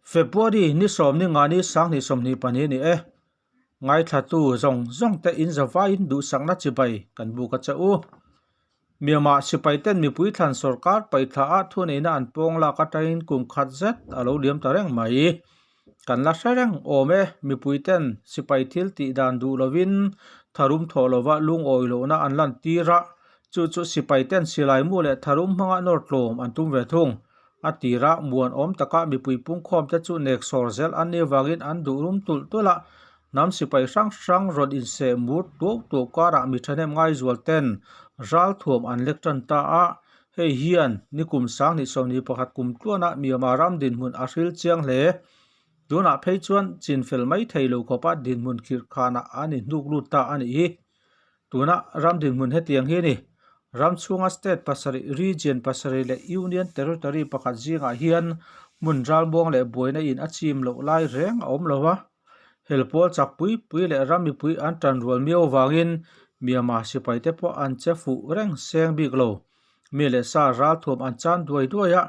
February ni sawm ni nga ni sanghnih 22 a ni e. Ngaithlatu zawng zawng te in zavaiin duhsakna chibai kan buk a che u. Myanmar sipai ten mipui thlan sorkar paihthla ah thuneihna an pawng lak atangin kum khat zet a lo liam ta reng mai. Kan la hre reng awm e, mipui ten sipai thil tih dan duh lovin tharum thawh lova lungawi lohna an lan tir a, chu chu sipai ten silai mu leh tharum hmanga nawr tlawm an tum ve thung. A tira muan awm taka mipui pungkhawm te chu nek sawr zel an nih avangin an duh rum tulh tulh a, hnam sipai hrang hrang rawn inseh mur tuau tuau karah mi thahnem ngaizual ten ral thuam an lek tan ta a, hei hian nikum 2021 kum tluanah Myanmar ram dinhmun a hril chiang hle. Tunah phei chuan chinfel mai thei lo khawpa dinhmun khirhkhanah an inhnuk lut ta a nih hi. Tuna ram dinhmun hetiang hi a ni. Ram chhunga state pasarih, region pasarih leh union territory pakhat zingah hian hmun ralmuang leh buaina in a chim loh lai reng a awm lo va. Hel pawl chak pui pui leh ram mipui an tan rual miau avangin Myanmar sipai te pawh an che fuh reng seng bik lo. Mi leh sa ralthuam an chan duai duai a,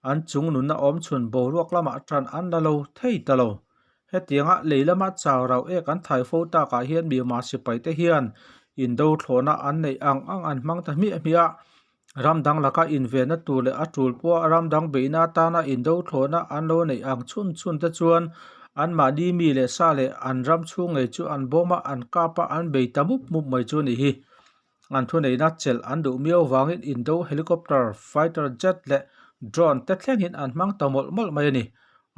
an chung nunna awm chhun boruak lamah tan an la lo thei ta lo. Hetianga lei lama chau rau ek an thai fo takah hian Myanmar sipai te hian indo thlawhna an neih ang ang an hmang ta hmiah hmiah a. Ram dang laka invenna tur leh a tul pawha ram dang beihna atana indo thlawhna an lo neih ang chhun chhun te chuan anmahni mi leh sa leh an ram chhung ngei chu an bawm a, an kap a, an bei ta mup mup mai chu a nih hi. An thuneihna chelh an duh miau vangin indo helicopter, fighter jet leh drone te thlengin an hmang ta mawlh mawlh mai a ni.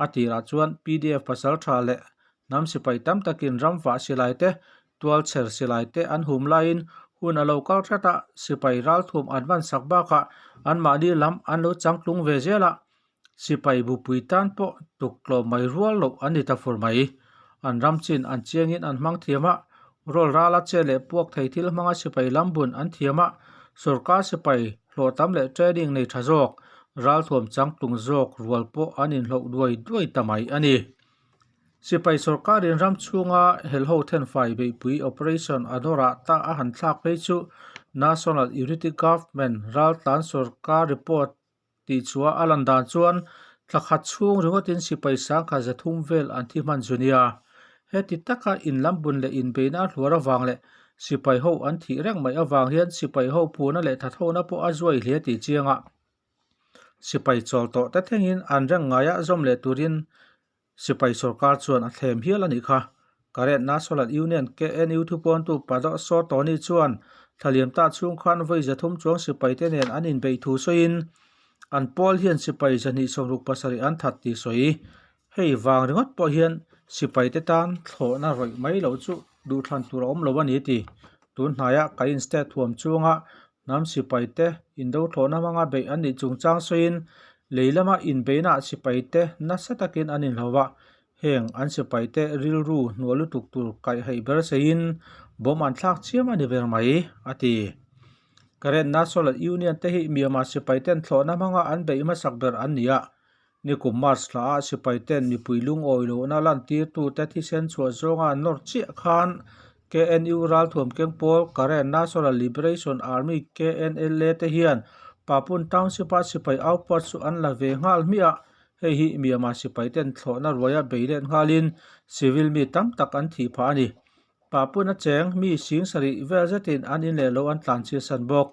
A tirah chuan pdf pasal tha leh hnam sipai tam takin ram vah silai te, tual chher silai te an hum laiin hun a lo kal hret a, sipai ralthuam an van sak bakah anmahni lam an lo changtlung ve zel a, sipai bupui tan pawh tuk tlawm mai rual loh an ni ta fur mai. An ram chin an chiangin an hmang thiam a, rawl rala che leh puak thei thil hmanga sipai lam bun an thiam a, sorkar sipai hlawh tam leh training nei tha zawk, ralthuam changtlung zawk rual pawh an inhloh duai duai ta mai a ni. Sipai sorkarin ram chhunga helho thenfai beihpui operation a nawrah ta a han thlak phei chu National Unity Government raltlan sorkar report tih chhuah a lan dan chuan thla khat chhung ringawtin sipai sangkhat 300 vel an thi hman zu nia. Heti taka inlambun leh inbeihna a hluar avang leh sipai ho an thih reng mai avang hian sipai ho phurna leh thathona pawh a zuai hle tih chiang a. Sipai chawl tawh te thlengin an reng ngaiah zawm leh turin sipai sorkar chuan a thlem hial a nih kha. Karen National Union, KNU, thupawntu Pado Saw Tony chuan thlaliam ta chhung khan vawi 300 chuang sipai te nen an inbeih thu sawiin an pawl hian sipai 267 an that tih sawi. Hei vang ringawt pawh hian sipai te tan thlawhna rawih mai loh chu duhthlan tur a awm lo a ni ti. Tun hnaiah Kayin State thuam chunga Hnam sipai te indo thlawhna hmanga beih an nih chungchang sawiin lei lama inbeihnaah sipai te nasa takin an inhlo a, heng an sipai te rilru hnual lutuk tur kaihhaih ber seiin bawm an thlak chiam a ni ber mai, a ti. Karen National Union te hi Myanmar sipai ten thlawhna hmanga an beih hmasak ber an ni a, nikum March thlaah sipai ten mipui lungawi lohna lantirtute thisen chhuah zawnga an nawr chiah khan KNU ralthuam keng pawl Karen National Liberation Army, KNLA, te hian Papun Township-a sipai outpost chu an la ve nghal hmiah a, hei hi Myanmar sipai ten thlawhna ruaia bei let nghalin civil mi tam tak an thih phah a ni. Papun a cheng mi sing sarih vel zetin an in leh lo an tlan chhiatsan bawk.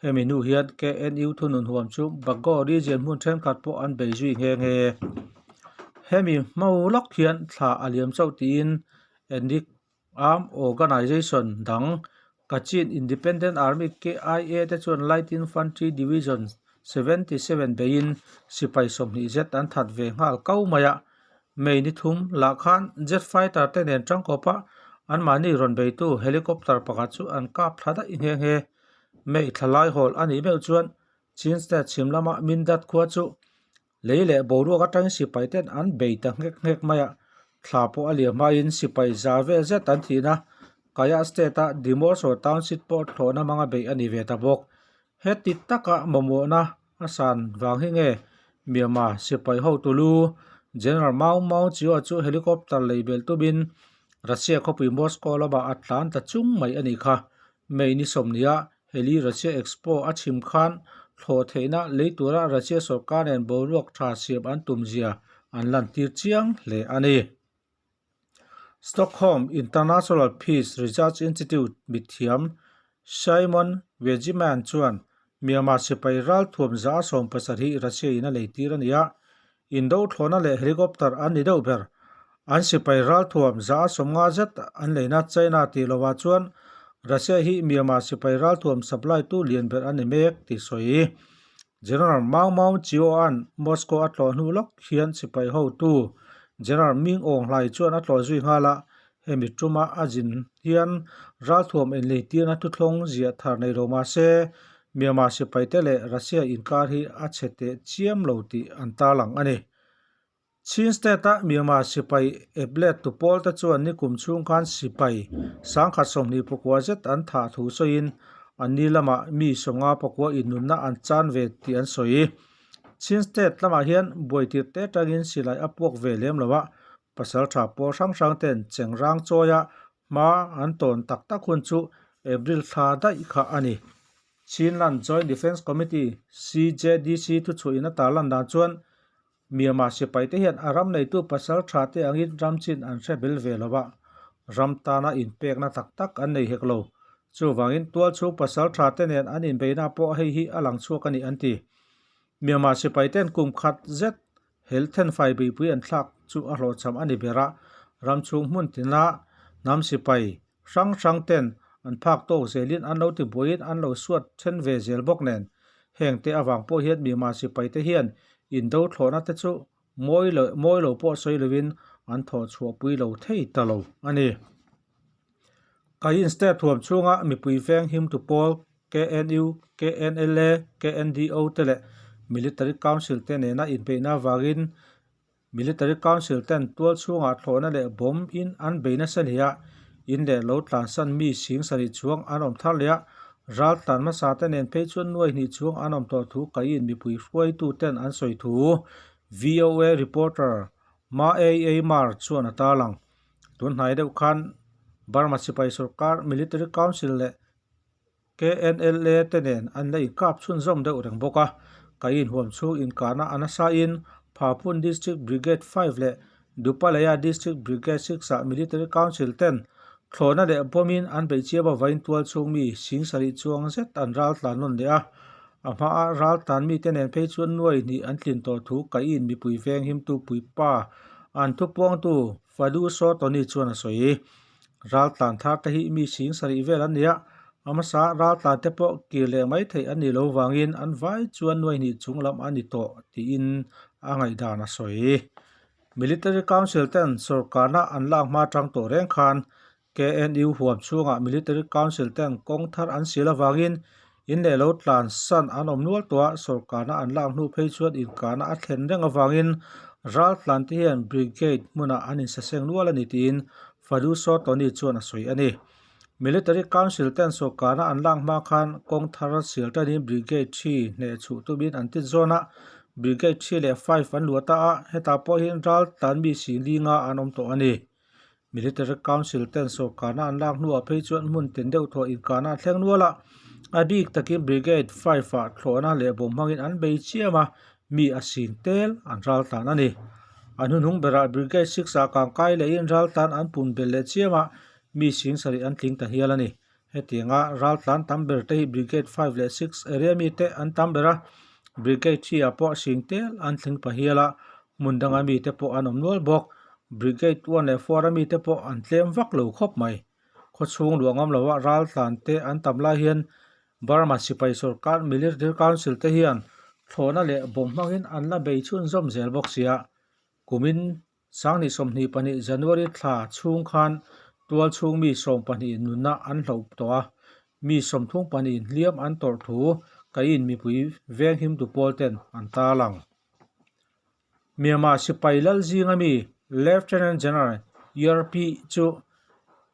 Hemi hnu hian KNU thunun huam chu Bago region hmun thenkhat pawh an bei zui nghe nghe. Hemi hmau lawk hian thla a liam chauh tiin Ethnic Armed Organization dang Kachin Independent Army, KIA, te chuan Light Infantry Division 77 beiin sipai 20 zet an that ve nghal kau mai a. May ni thum lah khan jet fighter te nen tangkawpa anmahni rawn beitu helicopter pakhat chu an kap thla daih nghe nghe. May thla lai hawl a nih meuh chuan Chin State chhim lama Mindat khua chu Lei leh boruak atangin sipai ten an bei ta nghek nghek mai a, thla pawh a liam hmain sipai za vel zet an thihna Kaya State-a Dimoso Township pawh thlawhna hmanga beih a ni ve ta bawk. Heti taka mamawhna a san vang hi nge Myanmar sipai hotu lu General Maung Maung Chio chu helicopter lei belh tumin Russia khawpui Moscow lamah a tlan ta chung mai a nih kha. May ni 20 ah Heli Russia Expo a chhim khan thlawh theihna lei tura Russia sorkar nen boruak tha siam an tum zia an lantir chiang hle a ni. Stockholm International Peace Research Institute mithiam Simon Wegemann chuan Myanmar sipai ralthuam 170 Russia in a leitir a ni a, indo thlawhna leh helicopter an ni deuh ber. An sipai ralthuam 150 zet an leina China tih lovah chuan Russia hi Myanmar sipai ralthuam supply tu lian ber a ni mek tih sawi. General Maung Maung Chioa'n Moscow a tlawh hnu lawk hian sipai hotu General Ming Aung Hlai chuan a tlawh zui nghal a, hemi tuma a zin hian ralthuam inleitirna thuthlawng ziah thar nei lo mah se Myanmar sipaite leh Russia inkar hi a chhe teh chiam lo tih an tarlang a ni. Chin State-a Myanmar sipai eplet tu pawlte chuan nikum chhung khan sipai 1029 zet an thah thu sawiin an ni lamah mi 59 innunna an chan ve tih an sawi. Chin State lamah hian buaitir te atangin silai a puak ve lem lo a, pasal tha pawl hrang hrang ten chengrang chawia hma an tawn tak tak hun chu April thla daih kha a ni. Chinland Joint Defence Committee, CJDC, thuchhuahin a tarlan dan chuan Myanmar sipaite hian a ram neitu pasal tha te angin ram chin an hre bel ve lo a, ram tana inpekna tak tak an nei hek lo. Chuvangin tualchhung pasal tha te nen an inbeihna pawh hei hi a lang chhuak a ni an ti. Myanmar sipaiten kum khat zet hel thenfai beihpui an thlak chu a hlawhchham a ni ber a, ram chhung hmun tina hnam sipai hrang hrang ten an phak tawk zelin an lo ti buaiin an lo suat then ve zel bawk nen heng te avang pawh hian Myanmar sipai te hian indo thlawhna te chu mawi lo mawi lo pawh sawi lovin an thawh chhuah pui lo thei ta lo a ni. Kayin State thuam chhunga mipui veng him tu pawl KNU, KNLA, KNDO te leh Military Council te nena inbeihna avangin Military Council ten tual chhungah thlawhna leh bomb in an bei nasa hle a, in leh lo tlansan mi sing sarih chuang an awm thar leh a, ral tlan hmasa te nen phei chuan nuai hnih chuang an awm tawh thu kaiin mipui hruaitu ten an sawi thu VOA reporter Ma Ei Mar chuan a tarlang. Tun hnai deuh khan Burma sipai sorkar Military Council leh KNLA te nen an la inkap chhunzawm deuh reng bawk a, Kayin huam chhung inkahna a nasain Phapun District Brigade 5 leh Dupalaya District Brigade 6 ah Military Council ten thlawhna leh bomb-in an beih chiam avain tual chhung mi sing sarih chuang zet an ral tlan nawn leh a, a hmaah ral tlan mite nen phei chuan nuai hnih an tlin tawh thu Kayin mipui veng himtu puipa an thupuangtu Fadu Saw Tony chuan a sawi. Ral tlan thar te hi mi sing sarih vel an ni a, a hmasa ral tlan te pawh kir leh mai theih an nih loh vangin an vai chuan nuai hnih chung lam a ni tawh tiin a ngaihdan a sawi. Military Council ten sawrkarna an lak hma tang tawh reng khan KNU huam chhungah Military Council ten kawng thar an sil avangin in leh lo tlan san an awm nual tawh a, sawrkarna an lak hnu phei chuan inkahna a thlen reng avangin ral tlan te hian Brigade hmunah an insaseng nual a ni tiin Faduso Tony chuan a sawi a ni. Military Council ten sawrkarna an lak hma khan kawng thar sial tanin Brigade 3 hneh chhuh tumin an tit zawn a, Brigade 3 leh 5 an luah ta a, hetah pawh hian ral tlan mi si linga an awm tawh a ni. Military Council ten sawrkarna an lak hnuah phei chuan hmun tin deuh thawh inkahna a thleng nual a, a bik takin Brigade 5 ah thlawhna leh bawm hmangin an bei chiam a, mi a sing tel an ral tlan a ni. A hnuhnung berah Brigade 6 ah kangkai lehin ral tlan an pun belh leh chiam a, mi sing sarih an tling ta hial a ni. Hetianga ral tlan tam ber te hi Brigade 5 leh 6 area mi te an tam ber a, Brigade 3 ah pawh sing tel an tling pa hial a, hmun danga mi te pawh an awm nual bawk. Brigade 1 leh 4 a mi te pawh an tlem vak lo khawp mai. Khawchhung luah ngam loah ral tlan te an tam lai hian Burma sipai sorkar Military Council te hian thlawhna leh bawm hmangin an la bei chhunzawm zel bawk sia. Kumin 2022 January thla chhung khan tual chhung mi 12 in nunna an hloh tawh a, mi 32 in hliam an tawrh thu Kayin mipui veng himtu pawl ten an tarlang. Myanmar sipai lal zinga mi Lieutenant General Yrp chu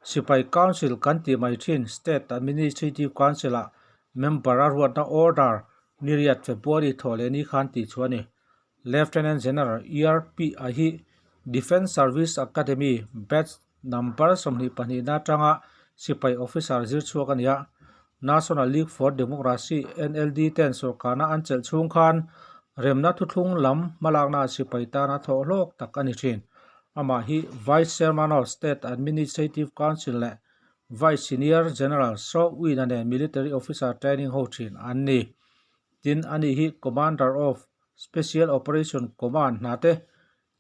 Sipai Council kan tih mai thin State Administrative Council-ah member a ruatna order ni riat February thawh leh ni khan tih chhuah a ni. Lieutenant General Yrp a hi Defence Service Academy batch number 22 na atanga sipai officer zir chhuak a ni a. National League for Democracy, NLD, ten sawrkarna an chelh chhung khan Remna thuthlung lam hmalaknaah sipai tana thawh hlawk tak a ni thin. Amah hi Vice Chairman of State Administrative Council leh Vice Senior General Saw Win-a nen Military Officer Training ho thin an ni. Tin, ani hi Commander of Special Operation Command hna te,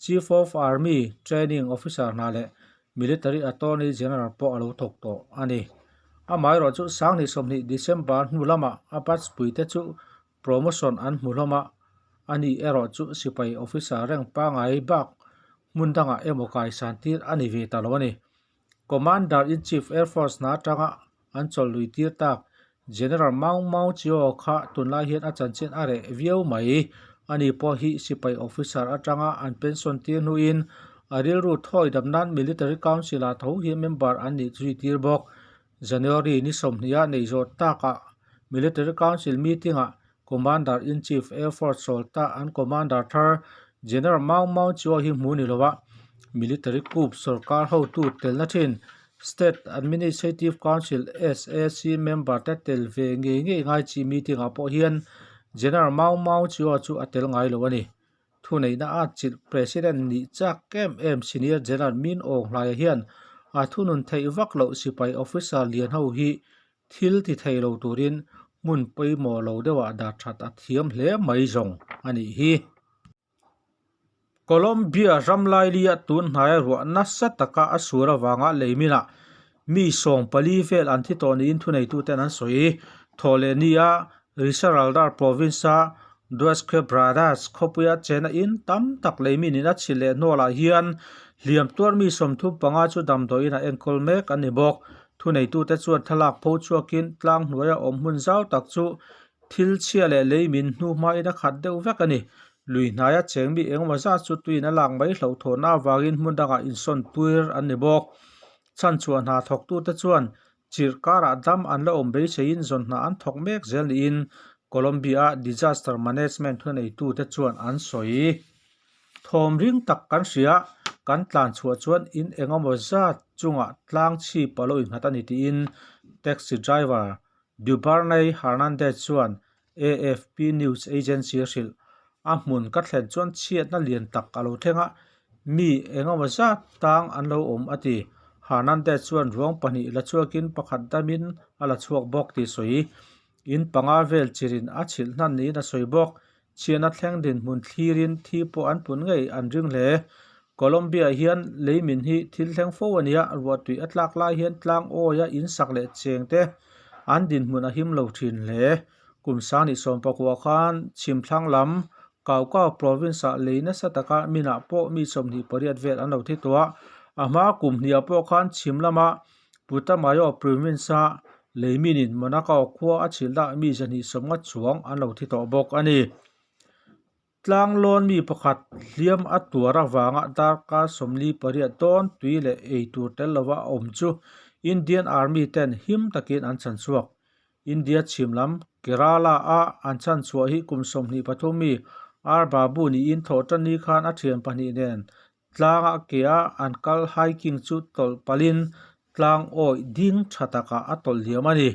Chief of Army Training Officer hna leh Military Attorney General pawh a lo thawk tawh a ni. Amaherawh chu Sanghnih 20 December hnu lamah a batch puite chu promotion an hmu hlawm a, ani erawh chu sipai officer reng pangai bak hmun dangah emaw kaisan tir a ni ve ta lo a ni. Commander-in-Chief Air Force hna atanga an chawlh lui tir tak General Maung Maung Chio kha tunlai hian a chanchin a reh viau mai. Ani pawh hi sipai officer atanga an pension tir hnuin a rilru thawi dam nan Military Council-ah tho hi member an nih zui tir bawk. January ni sawmhniha nei zawh takah Military Council meeting-ah Commander-in-Chief Air Force Sawlta an Commander thar General Maung Maung Chio hi hmu ni lova Military coup sorkar hotu telna thin State Administrative Council, SAC, member te tel ve ngei ngei ngai chi meeting ah pawh hian General Maung Maung Chio chu a tel ngai lo a ni. Thuneihna a chilh President nih chak em em Senior General Min Aung Hlaia hian a thunun theih vak loh sipai officer lian ho hi thil ti thei lo turin hmun pawimawh lo deuhah dah that a thiam hle mai zawng a nih hi. Colombia ram lailia tun hnaia ruah nasa taka a sur avanga leiminah mi 14 vel an thi tawh niin thuneituten an sawi. Thawhlehnia Risaralda province-a Dos Quebradas khawpuia chena in tam tak leiminin a chhilh leh hnualah hian hliam tuar mi 35 chu damdawiin a enkawl mek a ni bawk. Thuneitute chuan thlalak pho chhuakin tlang hnuaia awm hmun zau tak chu Thil chhia leh lei min hnu hmain a khat deuh vek a ni. Lui hnaia cheng mi engemaw zat chu tuin a lak mai hlauhthawhna avangin hmun dangah insawn puir an ni bawk. Chhanchhuah hna thawktute chuan chirh karah dam an la awm beiseiin zawn hna an thawk mek zel niin Colombia-a disaster management thuneitute chuan an sawi. Thawm ring tak kan hria, kan tlan chhuah chuan in engemaw zat chungah tlang chhip a lo innghat a ni tiin taxi driver Duberney Hernandez chuan AFP news agency a hrilh. A hmun ka thlen chuan chhiatna lian tak a lo thleng a, mi engemaw zat tang an lo awm a ti. Hernandez chuan ruang pahnih la chhuakin pakhat damin a la chhuak bawk tih sawi. In panga vel chirin a chhilh hnan niin a sawi bawk. Chhiatna thleng dinhmun thlirin thi pawh an pun ngei an ring hle. Colombia hian leimin hi thil thleng fo a nia, ruahtui a tlak lai hian tlang awia in sak leh cheng te an dinhmun a him lo thin hle. Kum 2019 khan chhimthlang lam Cauca province-ah lei nasa taka minah pawh mi 28 vel an lo thi tawh a, a hma kum hniah pawh khan chhim lama Putumayo province-a leiminin Monaco khua a chhilhna mi 250 chuang an lo thi tawh bawk a ni. Tlanglawn mi pakhat hliam a tuar avanga darkar 48 dawn tui leh ei tur tel lova a awm chu Indian Army ten him takin an chhanchhuak. India chhim lam Kerala-a an chhanchhuah hi kum 23 mi R Babu niin thawhtanni khan a thian pahnih nen tlanga kea an kal hiking chu tawlh palhin tlang awih ding tha takah a tawlh liam a ni.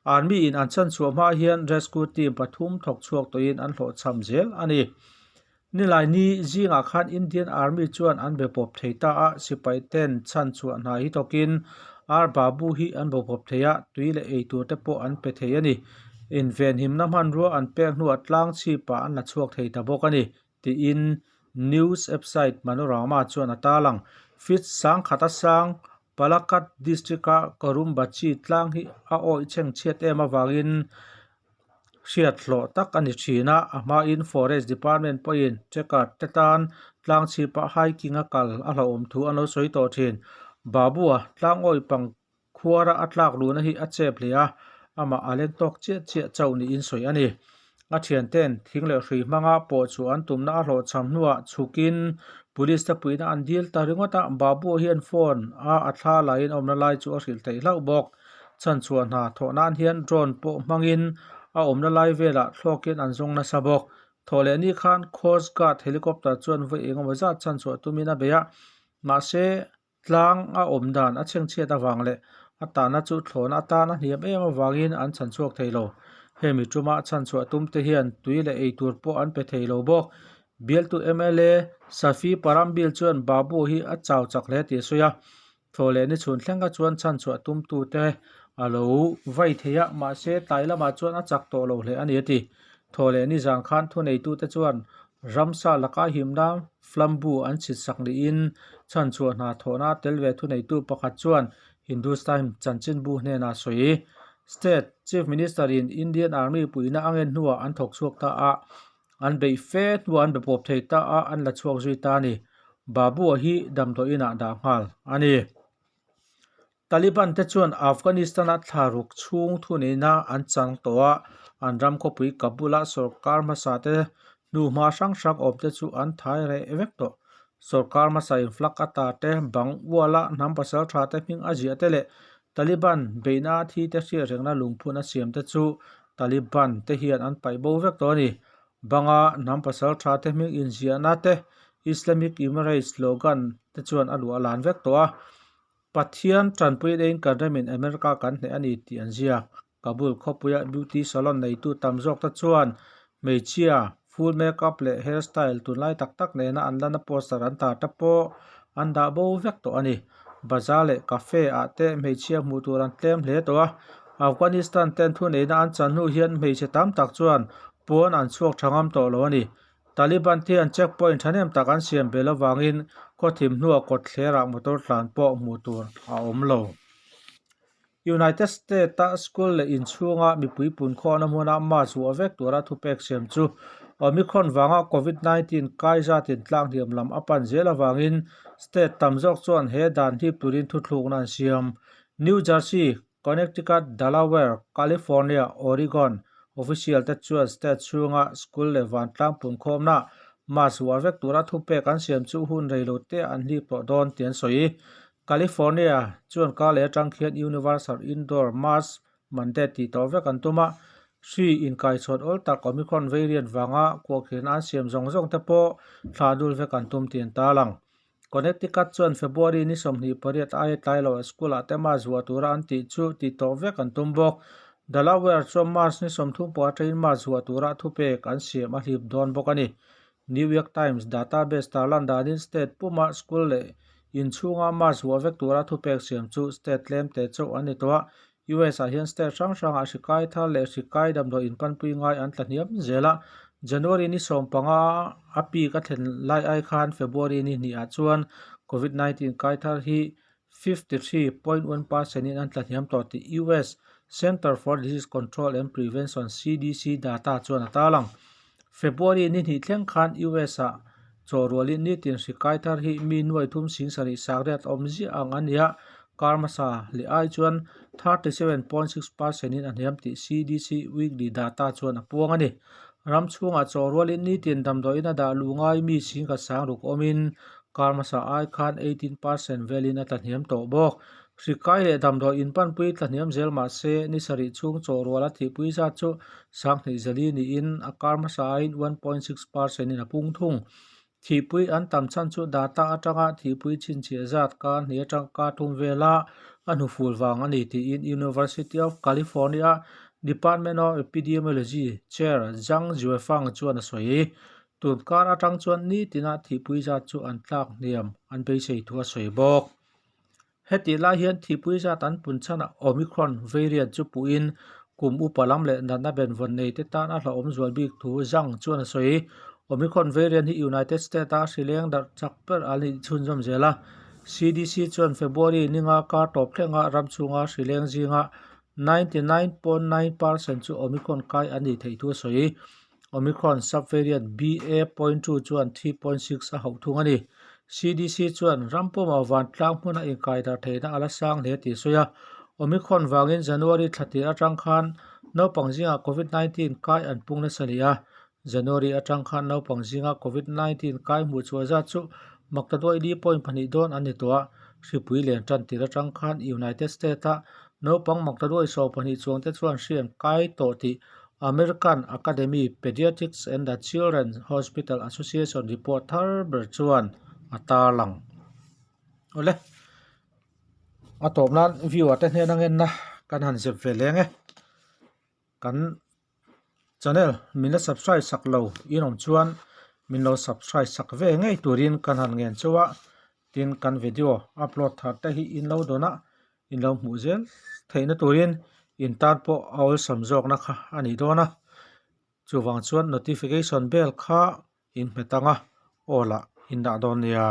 Army in an chhanchhuah hma hian rescue team pathum thawk chhuak tawhin an hlawhchham zel a ni. Nilai ni zingah khan Indian Army chuan an be pawp thei ta a, sipai ten chhanchhuah hna hi thawkin R Babu hi an bo pawp thei a, tui leh ei tur te pawh an pe thei a ni. Invenhimna hmanrua an pek hnuah tlang chhipah an la chhuak thei ta bawk a ni. tiin news website Manorama chuan a tarlang. Feet sangkhat a sang Palakkad district-a Korumbachi tlang hi a awih chhengchhiat em avangin hriat hlawh tak a ni thin a, a hmain Forest Department pawhin trekker te tan tlang chhipah hiking a kal a hlauhawm thu an lo sawi tawh thin. Babu-a tlang awih pang Khuara a tlak luhna hi a chep hle a, amah a len tawk chiah chiah chauh niin sawi a ni. A thianten thing leh hrui hmanga pawh chu an tumna a hlawhchham hnuah chhukin police te puihna an dil ta ringawt a, Babu hian phone a a thla laiin a awmna lai chu a hrilh theih hlauh bawk. Chhanchhuah hna thawh nan hian drone pawh hmangin a awmna lai velah thlawkin an zawng nasa bawk. Thawhlehni khan Coast Guard helicopter chuan vawi engemaw zat chhanchhuah tumin a bei a, mahse Tlang a awm dan a chhengchhiat avang leh a tahna chu thlawhna atan a hniam em avangin an chhan chhuak thei lo. Hemi tuma chhanchhuah tum te hian tui leh eitur pawh an pe thei lo bawk. Bialtu mla Safi Parambil chuan Babu hi a chau chak hle tih a sawi a. Thaw leh ni chhun thleng kha chuan chhanchhuah tumtute a lo vai thei a, mahse tlai lamah chuan a chak tawh lo hle a ni a ti. Thaw leh ni zan khan thuneitute chuan ramsa laka himna flambu an chhit sak niin chhanchhuah hna thawhna tel ve thuneitu pakhat chuan Hindustan chanchinbu hnenah sawi. State Chief Minister in Indian Army puihna a ngen hnuah an thawk chhuak ta a, An beih fe hnuah an be pawp thei ta a, an la chhuak zui ta a ni. Babu-a hi damdawi inah dah nghal a ni. Taliban te chuan Afghanistan-a thla ruk chhung thuneihna an chang tawh a, an ram khawpui Kabul-a sorkar hmasa te hnuhma hrang hrang awm te chu an thai reh vek tawh. Sorkar hmasa in flag a tar te, bang uala hnam pasal tha te hming a ziah te leh Taliban beihna a thi te hriatrengna lungphun a siam te chu Taliban te hian an paih bo vek tawh a ni. Banga hnam pasal tha te hming inziahna te Islamic Emirates slogan te chuan a luah lan vek tawh a. Pathian tanpui leiin kan remin America kan hneh a ni tih an ziak. Kabul khawpuia beauty salon neitu tam zawk te chuan hmeichhia full makeup leh hairstyle tunlai tak tak nena an lana poster an tar te pawh an dah bo vek tawh a ni. Bazar leh cafe ah te hmeichhia hmuh tur an tlem hle tawh a, Afghanistan ten thuneihna an chan hnu hian hmeichhe tam tak chuan pawn an chhuak tha ngam tawh lo a ni. Taliban te hian checkpoint thahnem tak an siam bel avangin khawthim hnuah kawtthlerah motor tlan pawh hmuh tur a awm lo. United States-a school leh inchhunga mipui punkhawhna hmuna mask vuah vek tura thupek siam chu Omicron vanga Covid 19 kai zatin tlanghniam lam a pan zel avangin state tam zawk chuan he dan hlip turin thuthlukna an siam. New Jersey, Connecticut, Delaware, California, Oregon official te chuan state chhunga school leh vantlang punkhawmna mask vuah vek tura thupek an siam chu hun reilote an hlip tawh dawn tih an sawi. California chuan kar leh atang khian Universal Indoor Mask Mandate tih tawh vek an tum a, hri inkaichhawn awl tak Omicron variant vanga kuahkhirna an siam zawng zawng te pawh thla dul vek an tum tih an tarlang. Connecticut chuan February ni 28 aia tlai loah school ah te mask vuah tura an tih chu tih tawh vek an tum bawk. Delaware chuan March ni 30 pawh atangin mask vuah tura thupek an siam a hlip dawn bawk a ni. New York Times database tarlan danin state puma school leh inchhunga mask vuah vek tura thupek siam chu state tlem te chauh an ni tawh a. US ah hian state hrang hrangah hri kai thar leh hri kai damdawi inpanpui ngai an tla hniam zel a. January ni 15 a peak a thlen lai ai khan February ni hnihah chuan Covid 19 kai thar hi 53.1 percent in an tla hniam tawh tih US Center for Disease Control and Prevention, CDC, data chuan a tarlang. February ni hnih thleng khan US ah chaw rualin nitin hri kai thar hi mi nuai thum sing sarih sakriat awm ziah ang a ni a, kar hmasa leh ai chuan 37.6 percent in a hniam tih CDC weekly data chuan a puang a ni. Ram chhungah chaw rualin nitin damdawiin a dah luh ngai mi singkhat sang ruk awmin Kar hmasa ai khan 18 percent velin a tlahniam tawh bawk. Hri kai leh damdawi inpanpui tlahniam zel mah se, ni sarih chhung chaw rual a thihpui zat chu sanghnih zali niin a kar hmasa aiin 1.6 percent in a pung thung. Thihpui an tam chhan chu data atanga thihpui chhinchhiah zat kar hnih atang kar thum vela a hnuful vang a ni tiin University of California Department of Epidemiology Chair Zhang Xuefang chuan a sawi. Tun kar atang chuan nitina thihpui zat chu an tlak hniam an beisei thu a sawi bawk. Hetih lai hian thihpui zat an pun chhanah Omicron variant chu puhin kum upa lam leh natna benvawn nei te tan a hlauhawm zual bik thu Zhang chuan a sawi. Omicron variant hi United States-a hri leng darh chak ber an nih chhunzawm zel a. CDC chuan February ninga kar tawp thlenga ram chhunga hri leng zinga 99.9 percent chu Omicron kai an nih theih thu a sawi. Omicron subvariant BA.2 chuan 3.6 a hauh thung a ni. CDC chuan ram pawmah vantlang hmuna inkaidar theihna a la sang hle tih a sawi a. Omicron vangin January thla tir atang khan naupang zingah Covid-19 kai an pung nasa leh a. January atang khan naupang zinga Covid-19 kai hmuh chhuah zat chu maktaduai li point pahnih dawn an ni tawh a. Hripui len tan tir atang khan United States-a naupang maktaduai 12 chuangte chuan hri an kai tawh tih American Academy Pediatrics and the Children's Hospital Association report thar ber chuan a tarlang. Awle, a tawp nan viewer te hnena ngenna kan han zep ve leng e. Kan. Channel min la subscribe sak lo in awm chuan min lo subscribe sak ve ngei turin kan han ngen chauh a, tin kan video upload thar te hi in lo dawn a, in lo hmuh zel theihna turin in tan pawh a awlsam zawkna kha a ni dawn a, chuvang chuan notification bell kha in hmet ang a, aw lah in dah dawn nia.